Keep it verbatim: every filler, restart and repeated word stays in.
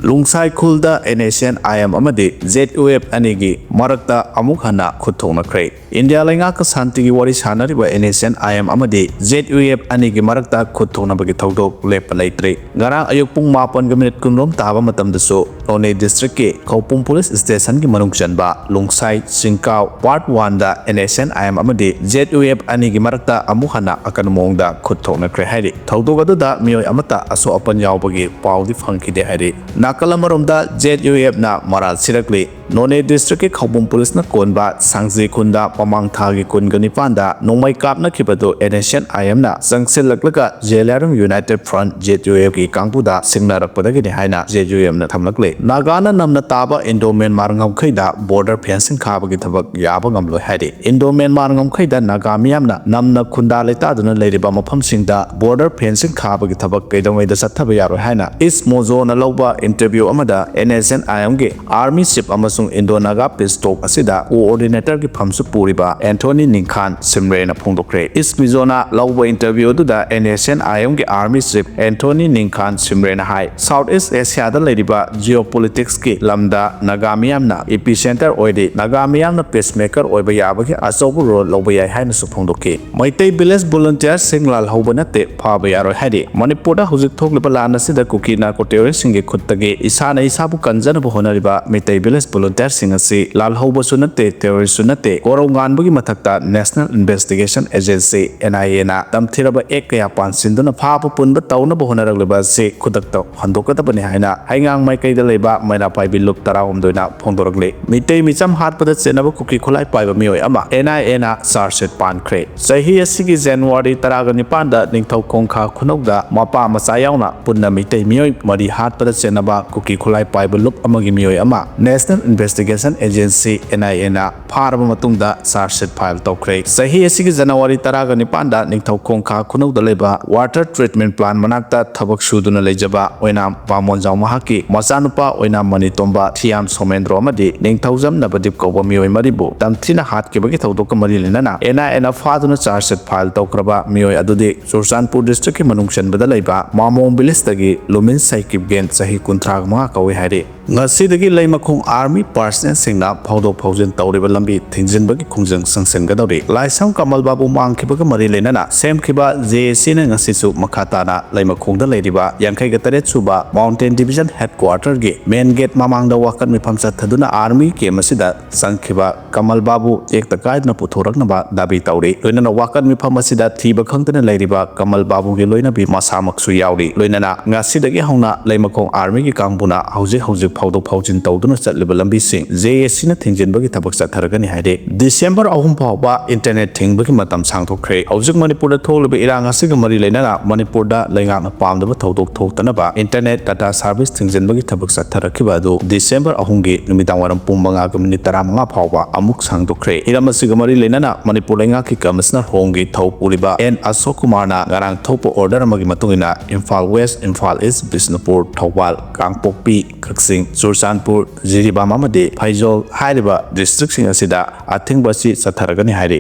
ꯂꯨꯡꯁꯥꯏ ꯈꯨꯜꯗ NSCN-IM ꯑꯃꯗꯤ ZUF ꯑꯅꯤꯒꯤ ꯃꯔꯛꯇ ꯑꯃꯨꯛ ꯍꯟꯅ ꯈꯨꯠ ꯊꯣꯛꯅꯈ꯭ꯔꯦ꯫ ꯏꯟꯗꯤꯌꯥ ꯂꯩꯉꯥꯛꯀ ꯁꯥꯟꯇꯤꯒꯤ ꯋꯥꯔꯤ ꯁꯥꯟꯅꯔꯤꯕ NSCN-IM ꯑꯃꯗꯤ ZUF ꯑꯅꯤꯒꯤ ꯃꯔꯛꯇ ꯈꯨꯠ ꯊꯣꯛꯅꯕꯒꯤ ꯊꯧꯗꯣꯛ ꯂꯦꯞꯄ ꯂꯩꯇ꯭ꯔꯤ꯫ ꯉꯔꯥꯡ ꯑꯌꯨꯛ ꯄꯨꯡ ꯃꯥꯄꯟꯒ ꯃꯤꯅꯤꯠ ꯀꯨꯟꯔꯣꯝ ꯇꯥꯕ ꯃꯇꯝꯗꯁꯨ ꯅꯣꯅꯦ district-ꯀꯤ ꯈꯧꯄꯨꯝ police station-ꯒꯤ ꯃꯅꯨꯡ ꯆꯟꯕ ꯂꯨꯡꯁꯥꯏ, ꯆꯤꯡꯀꯥꯎ part one-ꯗ NSCN-IM ꯑꯃꯗꯤ ZUF ꯑꯅꯤꯒꯤ ꯃꯔꯛꯇ ꯑꯃꯨꯛ ꯍꯟꯅ ꯑꯀꯟꯕ ꯃꯑꯣꯡꯗ ꯈꯨꯠ ꯊꯣꯛꯅꯈ꯭ꯔꯦ ꯍꯥꯏꯔꯤ꯫ ꯊꯧꯗꯣꯛ ꯑꯗꯨꯗ ꯃꯤꯑꯣꯏ ꯑꯃꯠꯇ ꯑꯁꯣꯛ ꯑꯄꯟ ꯌꯥꯎꯕꯒꯤ ꯄꯥꯎꯗꯤ ꯐꯪꯈꯤꯗꯦ ꯍꯥꯏꯔꯤ꯫ ꯅꯥꯀꯜ ꯑꯃꯔꯣꯝꯗ ZUF-ꯅ ꯃꯔꯥꯜ ꯁꯤꯔꯛꯂꯤ꯫ ꯅꯣꯅꯦ district-ꯀꯤ ꯈꯧꯄꯨꯝ police-ꯅ ꯀꯣꯟꯕ ꯁꯥꯡꯖꯤ ꯈꯨꯟꯗ ꯃꯃꯥꯡ ꯊꯥꯒꯤ ꯀꯨꯟꯒ ꯅꯤꯄꯥꯟꯗ ꯅꯣꯡꯃꯩ ꯀꯥꯞꯅꯈꯤꯕꯗꯨ NSCN-IM-ꯅ ꯆꯪꯁꯤꯜꯂꯛꯂꯒ ꯖꯦꯂꯤꯌꯥꯡꯔꯣꯡ United Front, ZUF-ꯀꯤ ꯀꯥꯡꯕꯨꯗ ꯁꯤꯡꯅꯔꯛꯄꯗꯒꯤꯅꯤ ꯍꯥꯏꯅ ZUF-ꯅ ꯊꯝꯂꯛꯂꯤ꯫ ꯅꯥꯒꯥꯅ ꯅꯝꯅ ꯇꯥꯕ Indo-Myanmar ꯉꯝꯈꯩꯗ border fencing ꯈꯥꯕꯒꯤ ꯊꯕꯛ ꯌꯥꯕ ꯉꯝꯂꯣꯏ ꯍꯥꯏꯔꯤ꯫ Indo-Myanmar ꯉꯝꯈꯩꯗ ꯅꯥꯒꯥ ꯃꯤꯌꯥꯝꯅ ꯅꯝꯅ ꯈꯨꯟꯗꯥ ꯂꯩꯇꯥꯗꯨꯅ ꯂꯩꯔꯤꯕ ꯃꯐꯝꯁꯤꯡꯗ border fencing ꯈꯥꯕꯒꯤ ꯊꯕꯛ ꯀꯩꯗꯧꯉꯩꯗ ꯆꯠꯊꯕ ꯌꯥꯔꯣꯏ ꯍꯥꯏꯅ East Mojo-ꯅ ꯂꯧꯕ interview ꯑꯃꯗ NSCN-IM-ꯒꯤ army chief ꯑꯃꯁꯨꯡ Indo-Naga peace talk ꯑꯁꯤꯗ coordinator-ꯒꯤ ꯐꯝꯁꯨ ꯄꯨꯔꯤꯕ Anthony Ningkhan Shimray-ꯅ ꯐꯣꯡꯗꯣꯛꯈ꯭ꯔꯦ꯫ East Mojo-ꯅ ꯂꯧꯕ interview ꯑꯗꯨꯗ NSCN-IM-ꯒꯤ army chief Anthony Ningkhan Shimray-ꯅ ꯍꯥꯏ, South East Asia-ꯗ ꯂꯩꯔꯤꯕ geopolitics-ꯀꯤ ꯂꯝꯗ ꯅꯥꯒꯥ ꯃꯤꯌꯥꯝꯅ epicenter ꯑꯣꯏꯔꯤ꯫ ꯅꯥꯒꯥ ꯃꯤꯌꯥꯝꯅ peacemaker ꯑꯣꯏꯕ ꯌꯥꯕꯒꯤ ꯑꯆꯧꯕ role ꯂꯧꯕ ꯌꯥꯏ ꯍꯥꯏꯅꯁꯨ ꯐꯣꯡꯗꯣꯛꯈꯤ꯫ ꯃꯩꯇꯩ village volunteer-ꯁꯤꯡ ꯂꯥꯜꯍꯧꯕ ꯅꯠꯇꯦ, ꯐꯥꯕ ꯌꯥꯔꯣꯏ ꯍꯥꯏꯔꯤ꯫ ꯃꯅꯤꯄꯨꯔꯗ ꯍꯧꯖꯤꯛ ꯊꯣꯛꯂꯤꯕ ꯂꯥꯟ ꯑꯁꯤꯗ ꯀꯨꯀꯤ narco terrorist-ꯁꯤꯡꯒꯤ ꯈꯨꯠꯇꯒꯤ ꯏꯁꯥꯅ ꯏꯁꯥꯕꯨ ꯀꯟꯖꯅꯕ ꯍꯣꯠꯅꯔꯤꯕ ꯃꯩꯇꯩ village volunteer-ꯁꯤꯡ ꯑꯁꯤ ꯂꯥꯜꯍꯧꯕꯁꯨ ꯅꯠꯇꯦ, terrorist-ꯁꯨ ꯅꯠꯇꯦ꯫ ꯀꯣꯔꯧ ꯉꯥꯟꯕꯒꯤ ꯃꯊꯛꯇ National Investigation Agency, NIA-ꯅ ꯇꯝꯊꯤꯔꯕ act ꯀꯌꯥ ꯄꯥꯟꯁꯤꯟꯗꯨꯅ ꯐꯥꯕ ꯄꯨꯟꯕ ꯇꯧꯅꯕ ꯍꯣꯠꯅꯔꯛꯂꯤꯕ ꯑꯁꯤ ꯈꯨꯗꯛꯇ ꯍꯟꯗꯣꯛꯀꯗꯕꯅꯤ ꯍꯥꯏꯅ ꯍꯩꯉꯥꯡ ꯃꯥꯏꯀꯩꯗ ꯂꯩꯕ ꯃꯩꯔꯥ ꯄꯥꯏꯕꯤ ꯂꯨꯞ ꯇꯔꯥꯍꯨꯝꯗꯣꯏꯅ ꯐꯣꯡꯗꯣꯔꯛꯂꯤ꯫ ꯃꯤꯇꯩ ꯃꯤꯆꯝ ꯍꯥꯠꯄꯗ ꯆꯦꯠꯅꯕ ꯀꯨꯀꯤ ꯈꯨꯠꯂꯥꯏ ꯄꯥꯏꯕ ꯃꯤꯑꯣꯏ ꯑꯃ NIA-ꯅ charge sheet ꯄꯥꯟꯈ꯭ꯔꯦ꯫ ꯆꯍꯤ ꯑꯁꯤꯒꯤ January ꯇꯔꯥꯒ ꯅꯤꯄꯥꯟꯗ ꯅꯤꯡꯊꯧ ꯈꯣꯡꯈꯥ ꯈꯨꯅꯧꯗ ꯃꯄꯥ ꯃꯆꯥ ꯌꯥꯎꯅ ꯄꯨꯟꯅ ꯃꯤꯇꯩ ꯃꯤꯑꯣꯏ ꯃꯔꯤ ꯍꯥꯠꯄꯗ ꯆꯦꯠꯅꯕ ꯀꯨꯀꯤ ꯈꯨꯠꯂꯥꯏ ꯄꯥꯏꯕ ꯂꯨꯞ ꯑꯃꯒꯤ ꯃꯤꯑꯣꯏ ꯑꯃ National Investigation Agency, N I A ꯅ ꯐꯥꯔꯕ ꯃꯇꯨꯡꯗ charge sheet file ꯇꯧꯈ꯭ꯔꯦ꯫ ꯆꯍꯤ ꯑꯁꯤꯒꯤ ꯖꯅꯋꯥꯔꯤ ꯇꯔꯥꯒ ꯅꯤꯄꯥꯟꯗ ꯅꯤꯡꯊꯧ ꯈꯣꯡꯈꯥ ꯈꯨꯅꯧꯗ ꯂꯩꯕ water treatment plant ꯃꯅꯥꯛꯇ ꯊꯕꯛ ꯁꯨꯗꯨꯅ ꯂꯩꯖꯕ ꯑꯣꯏꯅꯥꯝ ꯕꯥꯃꯣꯟꯖꯥꯎ ꯃꯍꯥꯛꯀꯤ ꯃꯆꯥꯅꯨꯄꯥ ꯑꯣꯏꯅꯥꯝ ꯃꯅꯤꯇꯣꯝꯕ, ꯊꯤꯌꯥꯝ ꯁꯣꯃꯦꯟꯗ꯭ꯔꯣ ꯑꯃꯗꯤ ꯅꯤꯡꯊꯧꯖꯝ ꯅꯕꯗꯤꯞ ꯀꯧꯕ ꯃꯤꯑꯣꯏ ꯃꯔꯤꯕꯨ ꯇꯝꯊꯤꯅ ꯍꯥꯠꯈꯤꯕꯒꯤ ꯊꯧꯗꯣꯛꯀ ꯃꯔꯤ ꯂꯩꯅꯅ N I A ꯅ ꯐꯥꯗꯨꯅ charge sheet file ꯇꯧꯈ꯭ꯔꯕ ꯃꯤꯑꯣꯏ ꯑꯗꯨꯗꯤ ꯆꯨꯔꯆꯥꯟꯄꯨꯔ district ꯀꯤ ꯃꯅꯨꯡ ꯆꯟꯕꯗ ꯂꯩꯕ ꯃꯥꯃꯣꯡ village ꯇꯒꯤ ꯂꯨꯃꯤꯟ ꯁꯩꯀꯤꯞꯒꯦꯟ, ꯆꯍꯤ ꯀꯨꯟꯊ꯭ꯔꯥ ꯃꯉꯥ ꯀꯧꯏ ꯍꯥꯏꯔꯤ꯫ ꯉꯁꯤꯗꯒꯤ ꯂꯩꯃꯈꯣꯡ army personnel ꯁꯤꯡꯅ ꯐꯥꯎꯗꯣꯛ ꯐꯥꯎꯖꯤꯟ ꯇꯧꯔꯤꯕ ꯂꯝꯕꯤ ꯊꯤꯡꯖꯤꯟꯕꯒꯤ ꯈꯣꯡꯖꯪ ꯆꯪꯁꯤꯟꯒꯗꯧꯔꯤ꯫ ꯂꯥꯏꯁ꯭ꯔꯝ ꯀꯃꯜ ꯕꯥꯕꯨ ꯃꯥꯡꯈꯤꯕꯒ ꯃꯔꯤ ꯂꯩꯅꯅ ꯁꯦꯝꯈꯤꯕ J A C ꯅ ꯉꯁꯤꯁꯨ ꯃꯈꯥ ꯇꯥꯅ ꯂꯩꯃꯈꯣꯡꯗ ꯂꯩꯔꯤꯕ ꯌꯥꯡꯈꯩꯒ ꯇꯔꯦꯠ ꯁꯨꯕ Mountain Division Headquarter ꯒꯤ main gate ꯃꯃꯥꯡꯗ ꯋꯥꯀꯠ ꯃꯤꯐꯝ ꯆꯠꯊꯗꯨꯅ army camp ꯑꯁꯤꯗ ꯆꯪꯈꯤꯕ ꯀꯃꯜ ꯕꯥꯕꯨ ꯇꯦꯛꯇ ꯀꯥꯏꯗꯅ ꯄꯨꯊꯣꯔꯛꯅꯕ ꯗꯥꯕꯤ ꯇꯧꯔꯤ꯫ ꯂꯣꯏꯅꯅ ꯋꯥꯀꯠ ꯃꯤꯐꯝ ꯑꯁꯤꯗ ꯊꯤꯕ ꯈꯪꯗꯅ ꯂꯩꯔꯤꯕ ꯀꯃꯜ ꯕꯥꯕꯨꯒꯤ ꯂꯣꯏꯅꯕꯤ ꯃꯁꯥꯃꯛꯁꯨ ꯌꯥꯎꯔꯤ꯫ ꯂꯣꯏꯅꯅ ꯉꯁꯤꯗꯒꯤ ꯍꯧꯅ ꯂꯩꯃꯈꯣꯡ army ꯒꯤ ꯀꯥꯡꯕꯨꯅ ꯍꯧꯖꯤꯛ ꯍꯧꯖꯤꯛ ꯐꯥꯎꯗꯣꯛ ꯐꯥꯎꯖꯤꯟ ꯇꯧꯗꯨꯅ ꯆꯠꯂꯤꯕ ꯂꯝꯕꯤꯁꯤꯡ J A C ꯅ ꯊꯤꯡꯖꯤꯟꯕꯒꯤ ꯊꯕꯛ ꯆꯠꯊꯔꯒꯅꯤ ꯍꯥꯏꯔꯤ꯫ December ꯑꯍꯨꯝ ꯐꯥꯎꯕ internet ꯊꯤꯡꯕꯒꯤ ꯃꯇꯝ ꯁꯥꯡꯗꯣꯛꯈ꯭ꯔꯦ꯫ ꯍꯧꯖꯤꯛ ꯃꯅꯤꯄꯨꯔꯗ ꯊꯣꯛꯂꯤꯕ ꯏꯔꯥꯡ ꯑꯁꯤꯒ ꯃꯔꯤ ꯂꯩꯅꯅ ꯃꯅꯤꯄꯨꯔꯗ ꯂꯩꯉꯥꯛꯅ ꯄꯥꯝꯗꯕ ꯊꯧꯗꯣꯛ ꯊꯣꯛꯇꯅꯕ internet data service ꯊꯤꯡꯖꯤꯟꯕꯒꯤ ꯊꯕꯛ ꯆꯠꯊꯔꯛꯈꯤꯕ ꯑꯗꯨ December ꯑꯍꯨꯝꯒꯤ ꯅꯨꯃꯤꯗꯥꯡ ꯋꯥꯏꯔꯝ ꯄꯨꯡ ꯃꯉꯥꯒ minute ꯇꯔꯥꯃꯉꯥ ꯐꯥꯎꯕ ꯑꯃꯨꯛ ꯁꯥꯡꯗꯣꯛꯈ꯭ꯔꯦ꯫ ꯍꯤꯔꯝ ꯑꯁꯤꯒ ꯃꯔꯤ ꯂꯩꯅꯅ ꯃꯅꯤꯄꯨꯔ ꯂꯩꯉꯥꯛꯀꯤ Commissioner Home ꯒꯤ ꯊꯧ ꯄꯨꯔꯤꯕ N ꯑꯁꯣꯛ ꯀꯨꯃꯥꯔꯅ ꯉꯔꯥꯡ ꯊꯣꯛꯄ order ꯑꯃꯒꯤ ꯃꯇꯨꯡ ꯏꯟꯅ ꯏꯝꯐꯥꯜ West, ꯏꯝꯐꯥꯜ East, ꯕꯤꯁꯅꯨꯄꯨꯔ, ꯊꯧꯕꯥꯜ, ꯀꯥꯡꯄꯣꯛꯄꯤ, ꯀꯛꯆꯤꯡ, ꯆꯨꯔꯆꯥꯟꯄꯨꯔ, ꯖꯤꯔꯤꯕꯥꯝ ꯑꯃꯗꯤ ꯐꯩꯖꯣꯜ ꯍꯥꯏꯔꯤꯕ district ꯁꯤꯡ ꯑꯁꯤꯗ ꯑꯊꯤꯡꯕ ꯑꯁꯤ ꯆꯠꯊꯔꯒꯅꯤ ꯍꯥꯏꯔꯤ꯫